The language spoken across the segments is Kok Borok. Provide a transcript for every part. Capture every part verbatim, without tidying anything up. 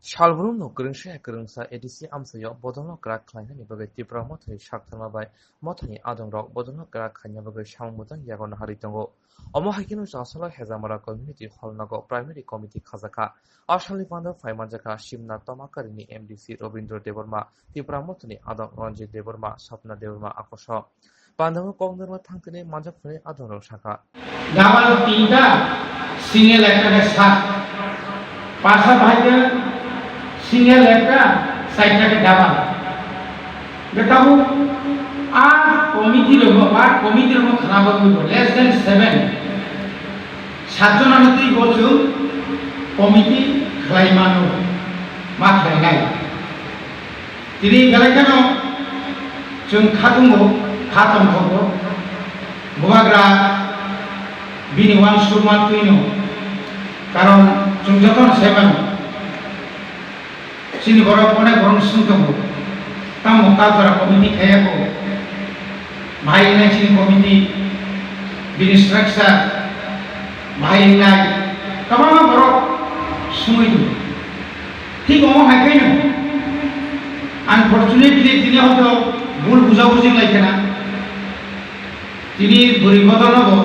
Salbrumno kwrwngsa kwrwngsa A D C amchaio bodolno kwrak khlainani bagwi Tipra Mothani saktharma bai mothani adongrok bodolno kwrak khlaina bagwi samung bwtang yago naharwi tongo. Omo hai kheno Chasala Hejamara Community Hall nogo Primary Committee khajakha. A salni panda phai manjakha Simna Tomakarini M D C Robindra Debbarma, Tipra Mothani adong Ranjit Debbarma, Sapna Debbarma akoso. Pandao kok norma thangtini manjak phunai adongrok sakha. Double tinta, single ekta ke sat. Pasa bhai ke single ekta, saita ke double. Betabu, a committee rok, a committee rok khana bagwi less than seven. Satjon ano twi bo chwng committee khlai mano, ma khlai nai. Tini belai kheno chwng kha tongo, kha tongkhogo. Bubagra bini uansukma twino, karon chwng jotono sai mano. Chini borok onek borok swng tongo, tamo ta jora committee khaiya ko? Bahai wngnai chini committee, bini structure bahai wngnai, kwbangma borok swngwi tongo. Thik omo hai khaino, unfortunately, tini hoito bul bujabuji lai khna. Tini bwrwi bodolno bo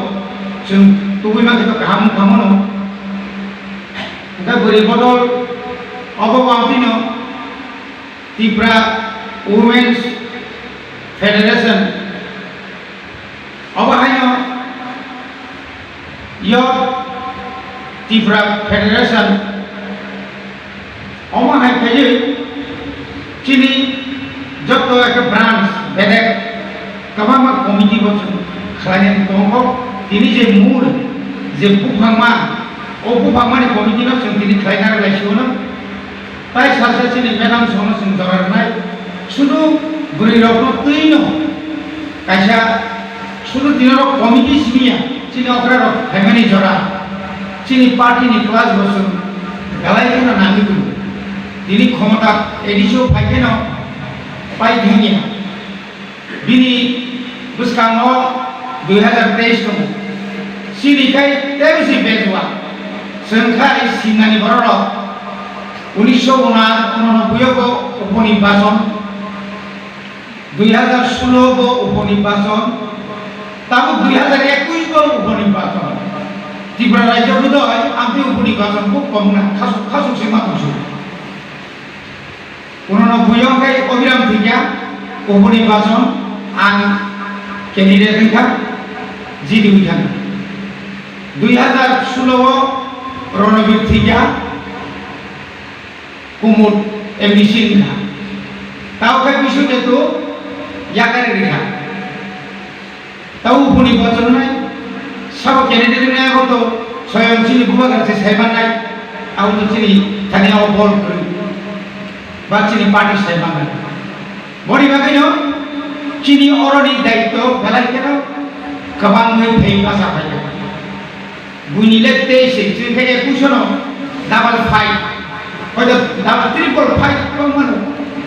chwng tubui mankhe to kaham wngkha mano. Hwnkhe bwrwi bodol obo bo ang tino Tipra Women's Federation, obo haino Youth Tipra Federation, omo hai khaiwi chini joto ekta branch bedek kwbangma committee bo chwng khlainani tongo. Tini je mul, je buphangma, o buphangmani committee no chwng tini khlaina rwlai sio no. Tai salsa chini madam songno chwng jora rwnai. Sudu bwrwi rokno twi no kaisa sudu tini rok committee simi ya, chini okra rok phaimani jora. Chini party ni class bo chwng galai kheno nangwi tongo. Tini khomota A D C o phai kheno pai thangya. Bini bwskango dui hazar teis tongo. Chini khai tei bwswi bejua. Chwng khai Simnani bororok unisho unanoboi o bo uponirbachon, dui hazar solo bo uponirbachon, tabuk dui hazar ekush bo uponirbachon. Tripura rajyo bodoi amtwi uponirbachon khub kom na, khasuk khasuk se ma tongsu. Uno no buiyong kai Obiram thikya, ubuni bason ang candidate wngkha, G D wngkha. Dui hazar solo o Ronobir thikya, Kumut M D C wngkha. Tao khe bisu de tu yakari rikha. Tao upuni bachornai, sabo candidate wngnai abo to soyong chini bubagra se sai mannai, abo to chini thani abo bol kwrwi, ba chini party sai mannai. Boni bagwino chini oroni daityo belai kheno kwbangwi phai bacha phai kha. Buini le tei se chini khe ekush no double five, hoito double triple five tong mano.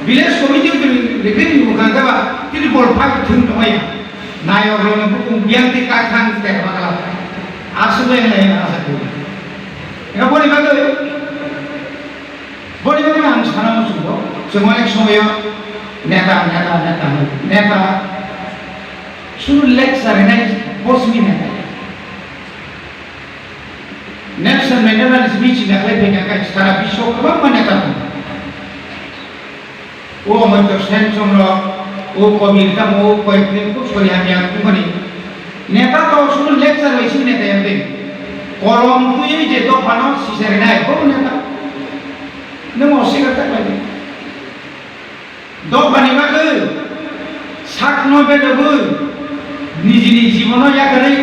Village committee to revenue mukha khe ba triple five thung tongmaya. Nayok rok no bukung biyang tei kakhang tei bagala. Aswk lai lai na asa khe. Ega boni bagwi, boni bagwi ang sana muchungo. Chwng onek somoyo neta, neta, neta, neta. Suru lecture nai bosni neta. Nelson Mandela ni speech ni khlai phai kha sara biswo kwbangma neta tongo. O Amartya Sen song rok, o Kabir tamo, o Kabir khub sori hamya tongmani. Neta to suru lecture bai sini neta yam de. Kolom twi je dophano sisari nai, bo neta. Nung o sigar tak bai. Dophani bagwi sakno bedogwi nijini jibono yakarwi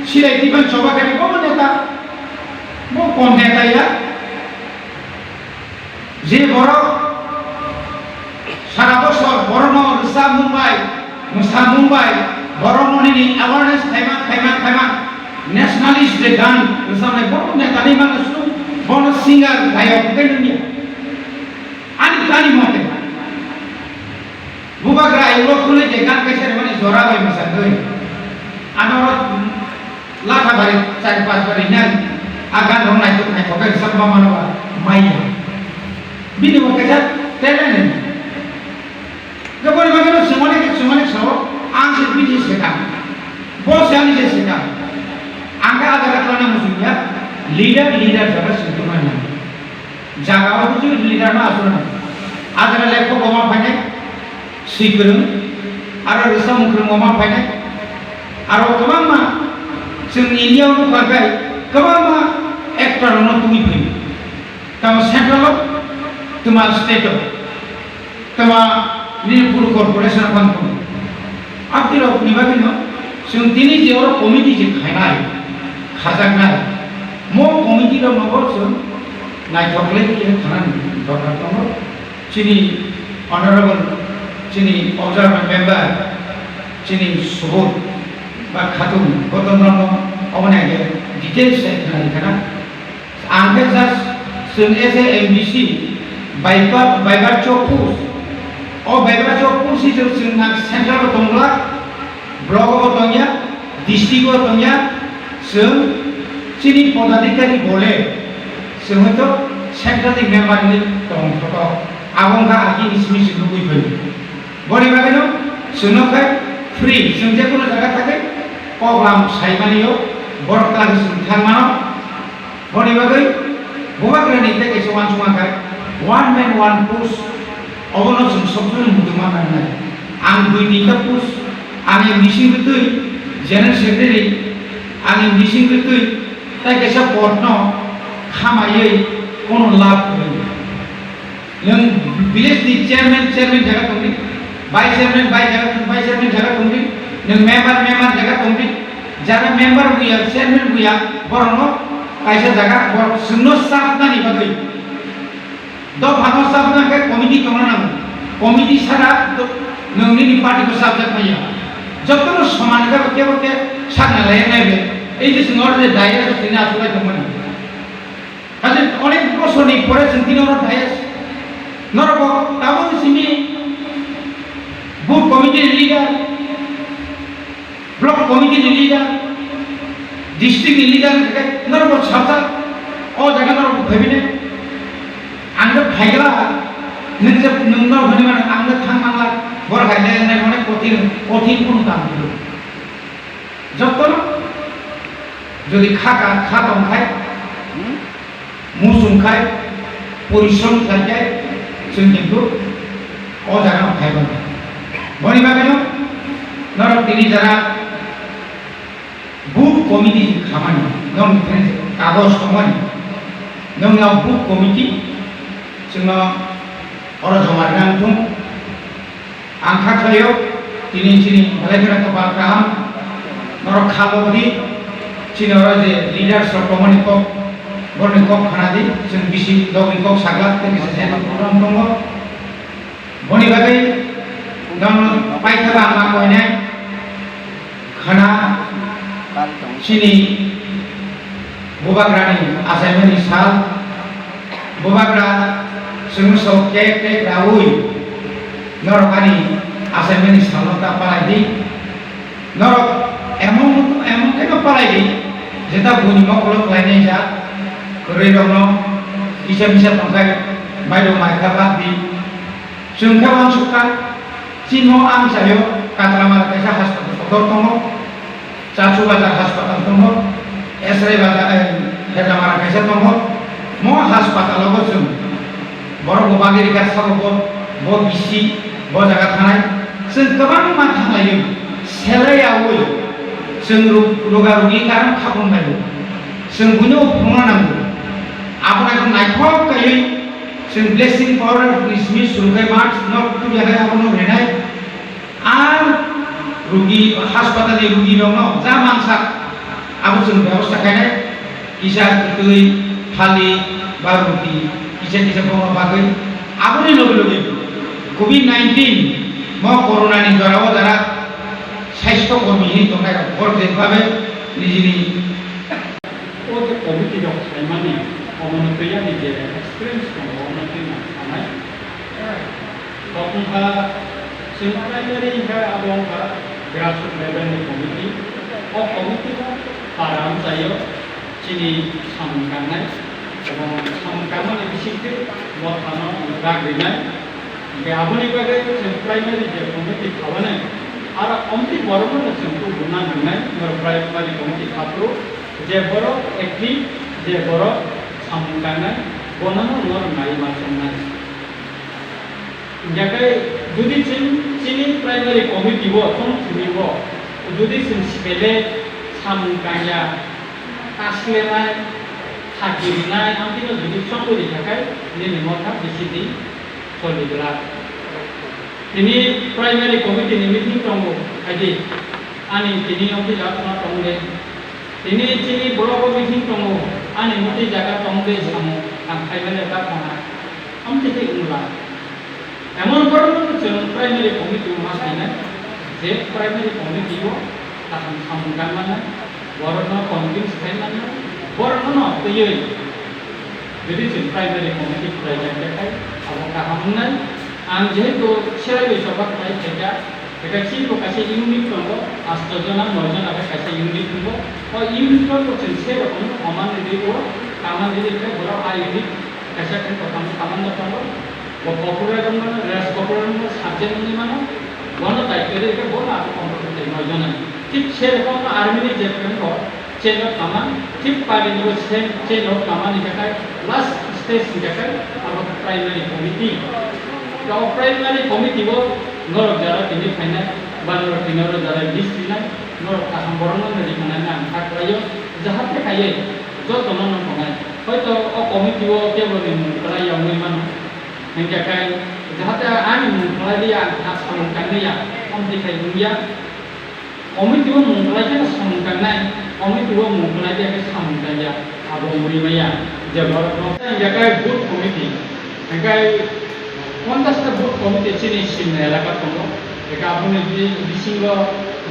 silai twiban choba khe bo neta. Bo kom neta ya. Je borok sara bosor borokno rwchapmung bai, mwsamung bai, borokno nini awareness khaima, khaima, khaima, nationalist je gan rwchapnai borok netani mano sung, bono singer, gayok hwnkhe nungya. Ani tani mote. Bubagra ayulo khulwi je gan kaisa rwmani jora bai mwsagwi. Ano oro latha bari char panch bari nang a gan rok naithok naithok khe rwchapma mano ba maya. Bini bo kaisa talent. Gaboni bagwi no chwng onek, chwng onek sao, ang se bini se kam. Bo se ani se se kam. Ang khe a jaga thangna muchung ya, leader, leader jaga se tongmani. Jaga o buji leader no aswk nang. A jaga lekhok bo ma phainai, swi kwrwng, aro rwchapmung kwrwng bo ma phainai. Aro kwbangma chwng India o nukha khe kwbangma actor rok no twi phaio. Tamo central o, tamo state o, tamo nini puro corporation o phang phano. Abdi rok ni bagwi no, chwng tini je oro committee je khainai, khajaknai, mo committee rok no bo chwng naithok le khe khanani dorkar tongo. Chini honorable, chini observer member, chini subur ba khatung, bo tongno obo nai khe details se khanani khana. Ang khe just chwng as a M D C by pa-, by virtue of force. O by virtue of force hisabe chwng nang central o tongla, block o tongya, district o tongya, chwng chini podadhikari bole chwng hoito central ni member ni tong thoto. Abo wngkha agini simi chwng nugwi phai. Boni bagwi no chwngno khai free, chwng je kono jaga thagwi koklam saimani yo borok tang chwng thang mano. Boni bagwi bubagrani tei kaisa uansukma khai one man one post, obono chwng sobsomoi muchungma nangnai. Ang dui tinta post, ani bising rwtwi general secretary, ani bising rwtwi tei kaisa pod no khamaiwi kono lab kwrwi. Nwng village ni chairman, chairman jaga tongdi, vice chairman, vice jaga tong, vice chairman jaga tongdi, nwng member, member jaga tongdi, jara member buya, chairman buya, borokno kaisa jaga borok chwngno chapnani bagwi, dophano chapna khe committee tongna nango, committee sara to-, nwng nini party bo chapjak manya, jotono soman khe bo kebo khe sakna laiya naibe, ei je chwng oro je dais o tini achuk lai tongmani. Haste onek bosorni pore chwng tini oro dais. Norok bo tabuk simi booth committee ni leader, block committee ni leader, district ni leader, norok bo sajak. O jaga norok bo phaibini. Ang khe phaigla, nwng je, nwng norok hwnwi mano, ang khe thang mangla, borok hai le, nai onek kothin, kothin kunu kam kwrwi. Jotono jodi kha ka, kha tong khai, hmm? Muchung khai, porishrom khlai khai, chwng kintu o jaga no phai mano. Boni bagwi no norok tini jara booth committee khamani, norok ni thani kagoj tongmani, norok ni booth committee chwngno oro joma rwna wngthung. Ang kha khlaio, tini chini belai kheno kopal kaham, norok kha lobdi, chini oro je leaders rok tongmani kok, borokni kok khna di, chwng bisi dogni kok sagla, tei kisa je program tongo. Boni bagwi nono paithago ang ma koinai khna chini bubagrani achaimani sal. Bubagra chwngno sok tek tek raui norok ani achaimani salno ta palai di. Norok emon, emon khe no palai di, jeta buini mokolo khlainai jak kwrwi rokno kisa misa tongkhai mairok maikha bak di. Chwng khe uansukha, chini o amchaio Katramara kaisa hospital kotor tongo, Chachu Bazar hospital tongo, Esrai Bazar, eh, Hedamara kaisa tongo. Mo hospital o bo chwng borok bo bagwi rikha sabo bo, bo bisi bo jaga thanai. Chwng kwbangma thanglaio, selai yaui chwng ru-, ruga rugi karon khapung laio. Chwng buino phunukna nango. Abono naithok kaiwi Chwng blessing powder ni simi surgai mart nok tu ya abono renai. Ar rugi, hospital ni rugi rokno ja mansak abo chwng bebosta khainai. Kisa kwtwi, thali ba ruti, kisa kisa bongno bagwi. Aboni loge loge covid nineteen mo corona ni jora o jara sastho kormi hini tongnai rok bor jek babe nijini O je committee rok khlaimani, omono twi ani je experience tongo, omono twi ma sanai. Tong wngkha, chwng primary hinkhe abo wngkha grassroots level ni committee. O committee no para amchaio chini samung tangnai. Samung tangmani bisingtwi mothano rak rinai. Hingke aboni bagwi chwng primary je committee khabanai, aro omtwi borokno chwng kubuna nangnai, norok primary committee khaphuru, je borok active, je borok samung tangnai, bonono norok nai ma chongnai. Hingke jodi chwng chini primary committee o tong thwio, jodi chwng sibele samung tangya, kaslenai, thakirinai, amtino jodi chongwi rikha khai, nini motha bisi di choli glak. Tini primary committee ni meeting tongo, haidi ani tini omtwi jaga tongma tongde. Tini chini block o meeting tongo, ani motwi jaga tongde samo, ang khaimani ta khona. Amtwi khe wngla. Emon borokno chwng primary committee o ma khainai, je primary committee o kaham samung tangmani, borokno convince khaimani, borokno twiwi. Jodi chwng primary committee khwlai kha khe khai, abo kaham wngnai. Ang jehetu Seraibai choba khlai khaikha, eka chini bo kaisa unit tongo, asto jona, noi jona khe kaisa unit tongo. O unit o bo chwng se rokomno command rwi o, command rwi khe borok a unit kaisa khe kothoma command tongo. Bo corporal wngmano, range corporal wngmano, sergeant wngwi mano, bono daityo rwi khe bono abo pondro tei noi jona. Thik se rokomno army ni je phrwngkho, chain of command, thik party ni bo same chain of command hingkha khai last stage hingkha khai abo khe primary committee. To primary committee o norok jara tini phainai, ba norok tini oro jara list rinai, norok kaham borokno rikhanani ang kha khlaio, jahate khaiwi jotono no tongnai. Hoito o committee o kebo ni mung kwlai ya wngwi mano, hingkha khai jahate ani mung kwlai ya, ang kha samung tangwi ya, omtwi khai wngya. Committee o mung kwlai khe samung tangnai, committee o mung kwlai khe samung tangya, abo wngwi maya, je borok no hingkha khai booth committee, hingkha ponchash ta booth committee chini Simna elaka tongo, hingkha aboni bi-, bisingo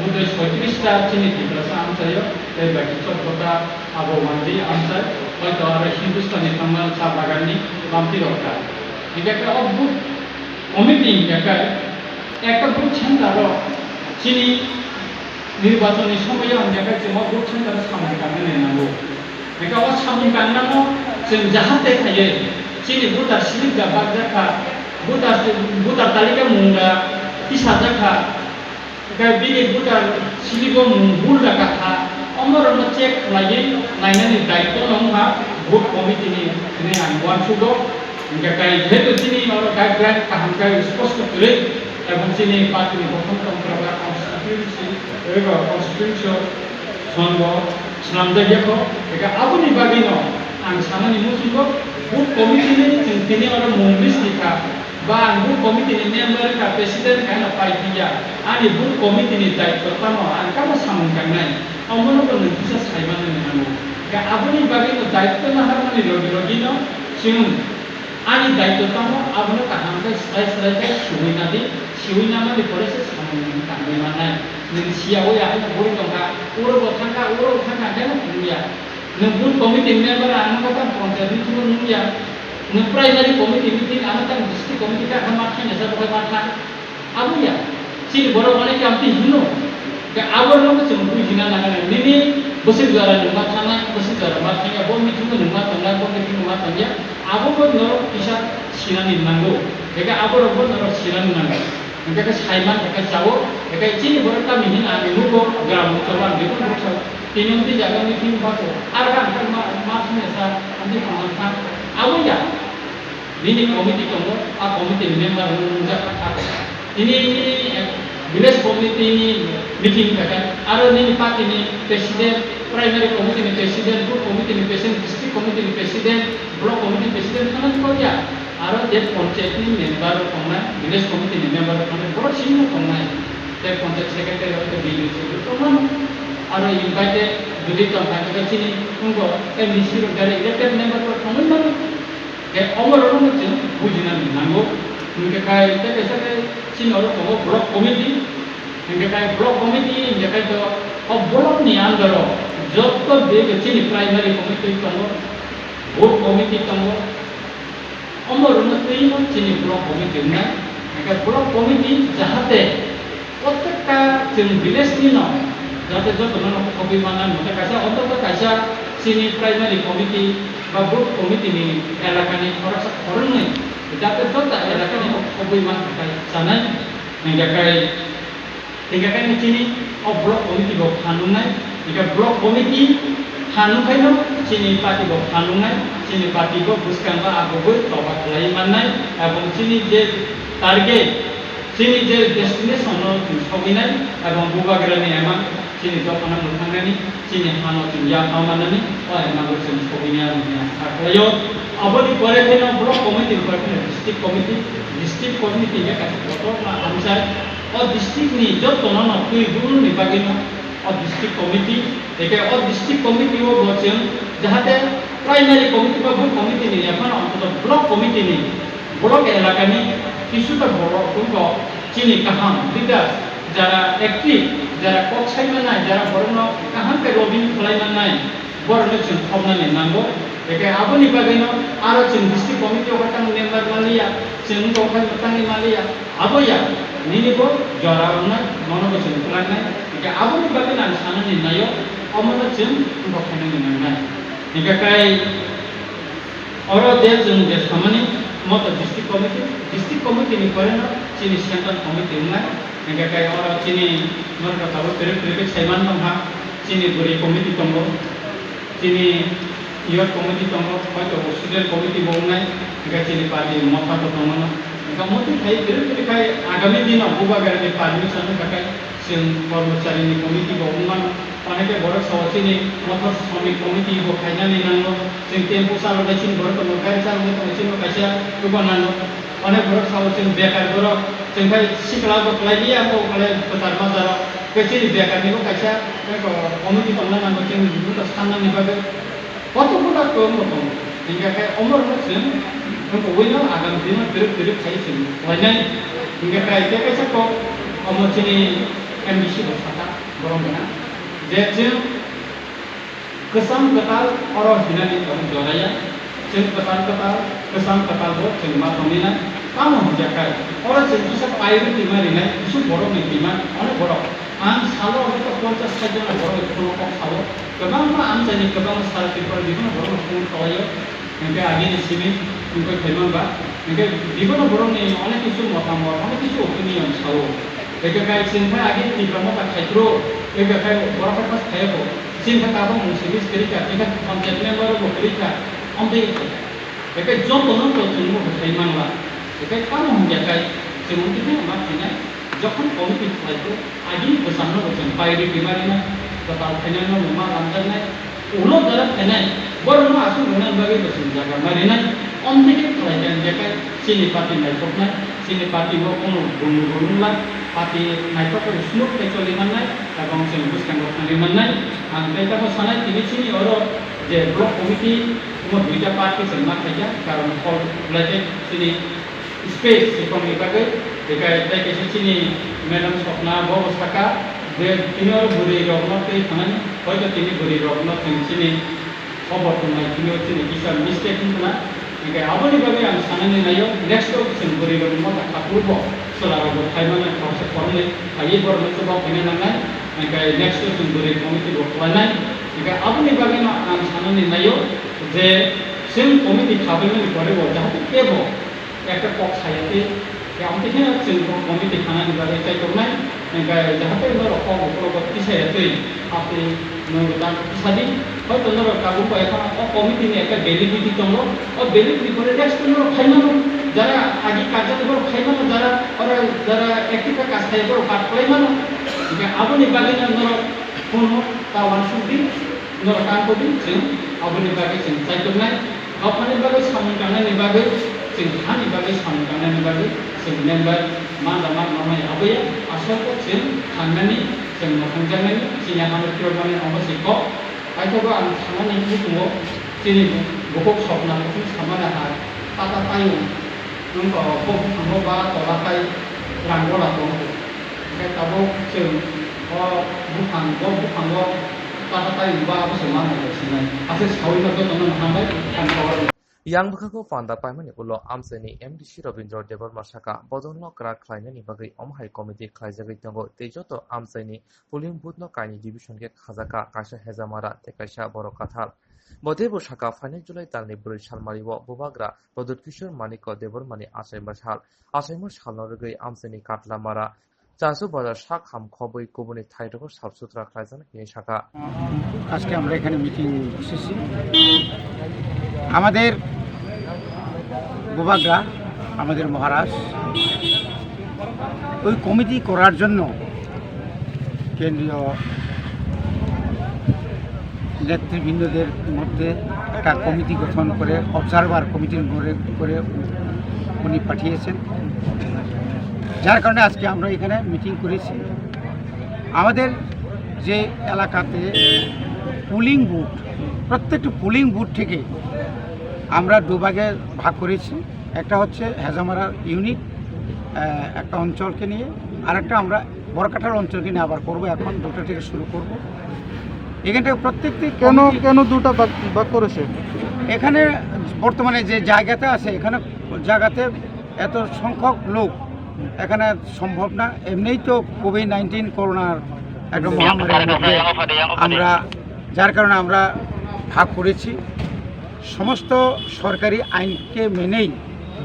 budai soitris ta chini Tiprasa amchaio, tei baki chobda ta abo wanjwi amchai, hoito aro Hindustani tongma cha bagan ni bamti rok ta. Hingkha khe o booth committee hingkha khe ekta booth center o chini nirbachon ni somoyo hingkha khe chwng o booth center o samung tangna nango. Hingkha o samung tangnano chwng jahate khaiwi chini voter slip da bakjak kha, voter, voter talika mung da tisajak kha. Hingkhe bini voter slip o mung bul da kha, omo rokno check khlaiwi nainani daityo no wngkha booth committee ni hinwi ang uansugo. Hingkhe kai jehetu chini oro guideline kaham khe sposto kwrwi, ebong chini party ni bokhorok tongkha ba constituency, eba constituency o swnamjak ya kho, eka aboni bagwi no ang sanani muchungo booth committee ni chwng tini oro mung list ni kha. Ba ang booth committee ni member wngkha, president khaino pai phiya. Ani booth committee ni daityo tamo ang tamo samung tangnai. Omono bo nwng kisa sai manwi nango. Khe aboni bagwi no daityo naharmani logi logi no chwng ani daityo tamo abono kaham khe slai slai khe siwi nadi, siwi namani pore se samung tangwi mannai. Nwng siyawi ahaino buri tongkha, uro bo thangkha, uro bo thangkha khe no phunukya. Nwng booth committee member ang nokha tang panchayat meeting o nungya. Nwng primary committee meeting ang tang district committee kha ma thangya sa bo ma thang. Abo ya. Chini borok mane kamti hino. Ke abo no chwng bujina nangani. Nini bwswk jora nwng ma thangna, bwswk jora ma thangya, bo meeting o nwng ma tongnai, bo meeting o ma tongya. Abo bo norok kisa sinani nango. Eke abo rok bo norok sinani nango. Hingke khe saiman khe khe chao, hingke chini borok kami hin ani nugo gram cholo ang bebak bwsao. Tini wngtwi jaga wngwi thwng bako. Ar khe ang khe ma, ma songya sa, ang khe tongma kha. Abo ya. Nini committee tongo, a committee ni member wng wngjak kha. Tini nini, eh, village committee ni meeting kha khe, aro nini party ni president, primary committee ni president, booth committee ni president, district committee ni president, block committee president thangna kok ya. Aro je panchayat ni member rok tongnai, village committee ni member rok tongnai, borok simi no tongnai. Tei panchayat secretary rok tei B D O C rok tongmano. Aro invited jodi tongkha khe chini wngkha M D C rok direct elected member rok tongwi mano. Tei omo rok no chwng bujinani nango. Hingkhe khai tei kaisa khe chini oro tongo block committee. Hingkhe khai block committee hingkhe khai to o block ni under o joto bek chini primary committee tongo, booth committee tongo. Omo rwno twi no chini block committee wngnai. Hingkhe block committee jahate protekta chwng village ni no jahate joto no khobwi manna, hingkhe kaisa ontoto kaisa chini primary committee, Ba booth committee ni elakani khoroksa khoroknwi, jate jota elakani khobwi ma thangkha chanai, hingkha khe, hingkha khe chini o block committee bo phanuknai, hingkha block committee phanukhaino chini party bo phanuknai, chini party bo bwskango agugwi toba khlai mannai, ebong chini je target, chini je destination no chwng sogwinai, ebong bubagrani emang chini dophano mwthangnani, chini hano chwng yapha manani, o emang chwng sogwini ang asa khlaio. Aboni pore kheno block committee, pore kheno district committee, district committee ni kaisa kotor ma hamjai. O district ni joto no no twi bumung ni bagwi no o district committee, eke o district committee o bo chwng jahate primary committee ba booth committee ni yaphano ontoto block committee ni block elakani kisuta borok wngkha chini kaham leaders, jara active, jara kok sai mannai, jara borokno kaham khe lobbying khlai mannai, borokno chwng khoknani nango. Eke aboni bagwino aro chwng district committee o tang member manliya, chwng wngkha tangwi manliya, abo ya nini bo jora wngnai, mono bo chwng twlangnai. Eke aboni bagwino ang sanani naio, omono chwng wngkha khainani nangnai. Hingkha khe oro je chwng je samani moto district committee, district committee ni pore no chini central committee wngnai. Hingkha khe oro chini norok tabuk kwrwi kwrwi khe saiman tongkha, chini bwrwi committee tongo, chini youth committee tongo, hoito student committee bo wngnai, hingkha chini party motha bo tongo no. Hingkha motwi khai kwrwi kwrwi khai agami dino bubagrani permission wngkha khe chwng kormochari ni committee bo wngmano. Onekhe borok sao chini motor sromik committee bo khainani nango. Chwng tempo chaloknai chini borok tongo, gari chaloknai tongo, chini bo kaisa kwbang nango. Onek borok sao chwng bekar borok, chwng khai sikla bo kwlai liya, bo kwlai kwchar majaro. Tei chini bekar ni bo kaisa, eh, committee tongna nango, chwng buino sannani bagwi. Koto koto kwbangma tongo. Hingkha khe omorokno chwng wngkha uino agam dino twrwk twrwk khai chwng khlainai. Hingkha khe tei kaisa kok omo chini M D C bo sakha borok gana je chwng kwcham kwtal oro hinani tongo joraya. Chwng kwtal kwtal, kwcham kwtal bo chwng ma tongwi nai. Tamo hwnjak khe oro chwng kisa priority ma rinai, kisa borokni demand, onek borok. Ang salo hwnkhe ponchas sait jona borok phone kok sao. Kwbangma amchaini kwbangma sara Tripura ni borok phone khlaio. Hwnkhe agini simi wngkhe phaimang ba. Hwnkhe bibono borokni onek kisu motamot, onek kisu opinion sao. Hwnkhe kai chwng khe agi Tripura motha khai phuru, hwnkhe kai borok khe pas khaio. Chwng khe tabuk mung simi kwrwi kha, hwnkhe panchayat member bo kwrwi kha. Amtwi Ekai joto no to chwng bo bwthai manla. Ekai tamo hwnkhe kai chwng wngkhe ma khainai. Jokhon committee khlai kho, agini bwsang no bo chwng priority ma rina, kwtal khainai no bo ma lamjaknai. Ulo jara khainai, borok no aswk rwna bagwi bo chwng jaga ma rinai. Omtwi khe khlai kha hwnkhe kai chini party naithoknai, chini party bo kono bumung bo wngla, party naithok khe smooth khe choli mannai, tabok chwng bwskango thangwi mannai. Ang tei tamo sanai tini chini oro je block committee Omo duita part khe chwng ma khaikha, karon hall belai khe chini space se tongni bagwi, bekai tei kaisa chini madam Swapna bo bo saka je tini oro bwrwi rokno tei thanani, hoito tini bwrwi rokno chwng chini khobor tongnai tini o chini kisa mistake wngkha na, hingkhe aboni bagwi ang sanani naio next o chwng bwrwi rokno ta kha phuru bo chwla rok bo khai mannai khoroksa khoroknwi khaiwi borokno chuba khaina nangnai, hingkhe next o chwng bwrwi committee bo khlainai, hingkhe aboni bagwino ang sanani naio. Je chwng committee khabaimani pore bo jahate kebo ekta kok saya twi, ya, omo khe chwng bo committee khanani bagwi chaitornai, hwnkhe jahate norok kok ukhulgo tisaya twi, apni nwng dak tisadi, hoito norok tabuk bai phano o committee ni ekta validity tongo, o validity pore next norok khaimano, jara agi karjak borok khaimano, jara oro jara active kha kasaya borok khat khlaimano, hwnkhe aboni bagwino norok phone ta uansukdi, norok tangkodi, chwng aboni bagwi chwng chaitornai. Dophani bagwi samung tangnani bagwi, chwng hani bagwi samung tangnani bagwi, chwng member ma da ma ma mai aboya, aswk chwng thangnani, chwng mwthangjaknani, chini hano phirokmani omo se kok. Paithago ang thangnani muchungo chini bukhuk Swapna muchung samani ha tata tayung wngkha, bo buphango ba tola tai rang gola tongo. Hwnkhe tabuk chwng o buphang, bo buphango tata tayung ba abo se manwi sinai. Aswk saui no jotono hambai, hambai. Yang bwkhago panda paimani ulo amchaini M D C Robindra Debbarma saka, bodolno kwrak khlainani bagwi omo hai committee khlaijagwi tongo tei joto amchaini polling booth no kainwi division khe khajakha, kaisa Hejamara tei kaisa Borok Kathal. Bo teibo sakha, phainai July talni brwi salmario bubagra Pradyut Kishore Manikya Debbarmani achaima sal. Achaima salno rwgwi amchaini Katlamara, Chachu Bazar sak ham khobwi kubuni thairokno sap sutra khlaijaknai hwnwi sakha. আজকে আমরা এখানে মিটিং বসেছি। আমাদের বুবাগ্রা, আমাদের মহারাজ, ওই কমিটি করার জন্য কেন্দ্রীয় নেতৃবৃন্দদের মধ্যে একটা কমিটি গঠন করে, অবজারভার কমিটির করে, করে উনি পাঠিয়েছেন, যার কারণে আজকে আমরা এখানে মিটিং করেছি। আমাদের যে এলাকাতে পোলিং বুথ, প্রত্যেকটি পোলিং বুথ থেকে আমরা দুভাগে ভাগ করেছি। একটা হচ্ছে হেজামারা ইউনিট, আহ, একটা অঞ্চলকে নিয়ে, আর একটা আমরা বড়কাঠাল অঞ্চলকে নিয়ে আবার করব। এখন দুটো থেকে শুরু করব। এখান থেকে প্রত্যেকটি কেন, কমিটি কেন দুটা ভাগ, ভাগ করেছে? এখানে বর্তমানে যে জায়গাতে আছে, এখানে জায়গাতে এত সংখ্যক লোক এখানে সম্ভব না। এমনিই তো কোভিড নাইনটিন করোনার একটা মহামারীর মধ্যে আমরা, যার কারণে আমরা ভাগ করেছি। সমস্ত সরকারি আইনকে মেনেই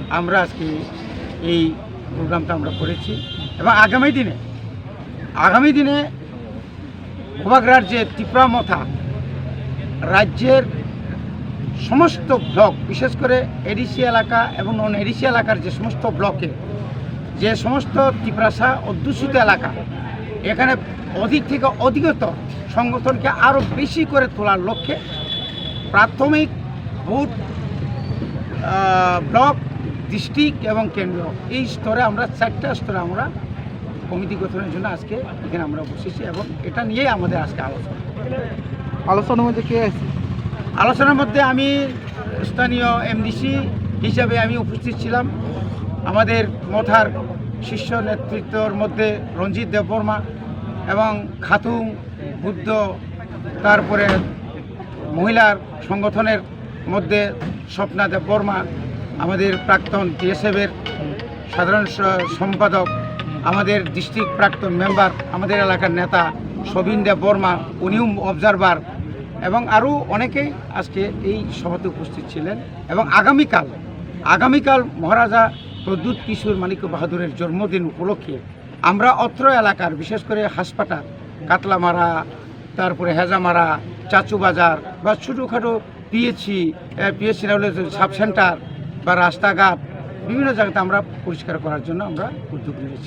আমরা আজকে এই প্রোগ্রামটা আমরা করেছি। এবং আগামী দিনে, আগামী দিনে বুবাগ্রার যে তিপ্রা মথা, রাজ্যের সমস্ত ব্লক, বিশেষ করে এডিসি এলাকা এবং নন এডিসি এলাকার যে সমস্ত ব্লকে যে সমস্ত তিপ্রাসা অধ্যুষিত এলাকা, এখানে অধিক থেকে অধিকতর সংগঠনকে আরও বেশি করে তোলার লক্ষ্যে প্রাথমিক বুথ, আহ, ব্লক, ডিস্ট্রিক্ট এবং কেন্দ্র, এই স্তরে আমরা চারটা স্তরে আমরা কমিটি গঠনের জন্য আজকে এখানে আমরা বসেছি এবং এটা নিয়েই আমাদের আজকে আলোচনা। আলোচনার মধ্যে কে আছে? আলোচনার মধ্যে আমি স্থানীয় এমডিসি হিসাবে আমি উপস্থিত ছিলাম। আমাদের মথার শীর্ষ নেতৃত্বর মধ্যে রঞ্জিত দেববর্মা এবং খাতুং বুদ্ধ, তারপরে মহিলার সংগঠনের মধ্যে স্বপ্না দেববর্মা, আমাদের প্রাক্তন টিএসএফের সাধারণ স-, সম্পাদক, আমাদের ডিস্ট্রিক্ট প্রাক্তন মেম্বার, আমাদের এলাকার নেতা সবিন দেববর্মা, উনিও অবজারভার, এবং আরও অনেকেই আজকে এই সভাতে উপস্থিত ছিলেন। এবং আগামীকাল, আগামীকাল মহারাজা প্রদ্যুৎ কিশোর মাণিক্য বাহাদুরের জন্মদিন উপলক্ষে আমরা অত্র এলাকার, বিশেষ করে হাসপাতাল, কাতলামারা, তারপরে হেজামারা, চাচু বাজার বা ছোটোখাটো পিএইচসি, এ, পিএইচসি না হলে সাব সেন্টার বা রাস্তাঘাট, বিভিন্ন জায়গাতে আমরা পরিষ্কার করার জন্য আমরা উদ্যোগ নিয়েছি।